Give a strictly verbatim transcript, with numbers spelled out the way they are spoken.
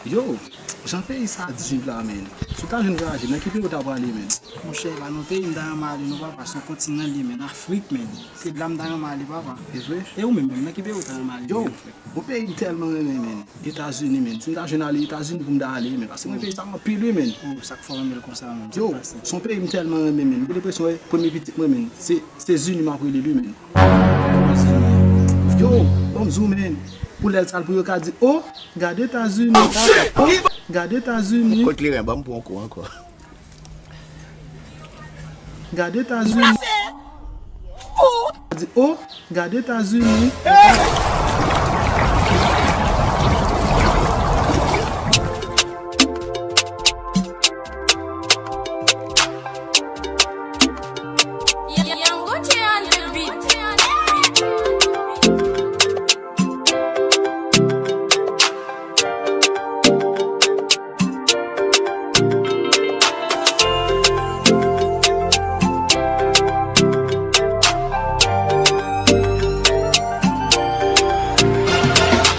Yo, jan peyi sa div la, men. Si w ta jwenn vwayaje, nan ki peyi w ta prale, men? Monchè, pa nan peyi m ta renmen ale non papa, se yon kontinan li ye, men, Afrik, men. Se la m ta renmen ale, papa. E vre? E ou menm, menm, nan ki peyi w ta renmen ale? Yo, yon peyi m tèlman renmen, men. Etazini, men. Si m ta jwenn ale Etazini pou m ta ale, men. Paske mwen peyi sa anpil, wi, men. Oh, sa k fè w renmen l konsa, menm? Yo, se yon peyi m tèlman renmen, men. M gen lenpresyon, wè, premye pitit mwen, men. Se, se Zini m ap rele li, men. Yo, ban m di w, men. Pou lè l sal pou yo ka di, oh, gade Etazini. Oh, gade Etazini. Kot kleren, ban m pran kou ankò. Gade Etazini. Di, oh, gade Etazini.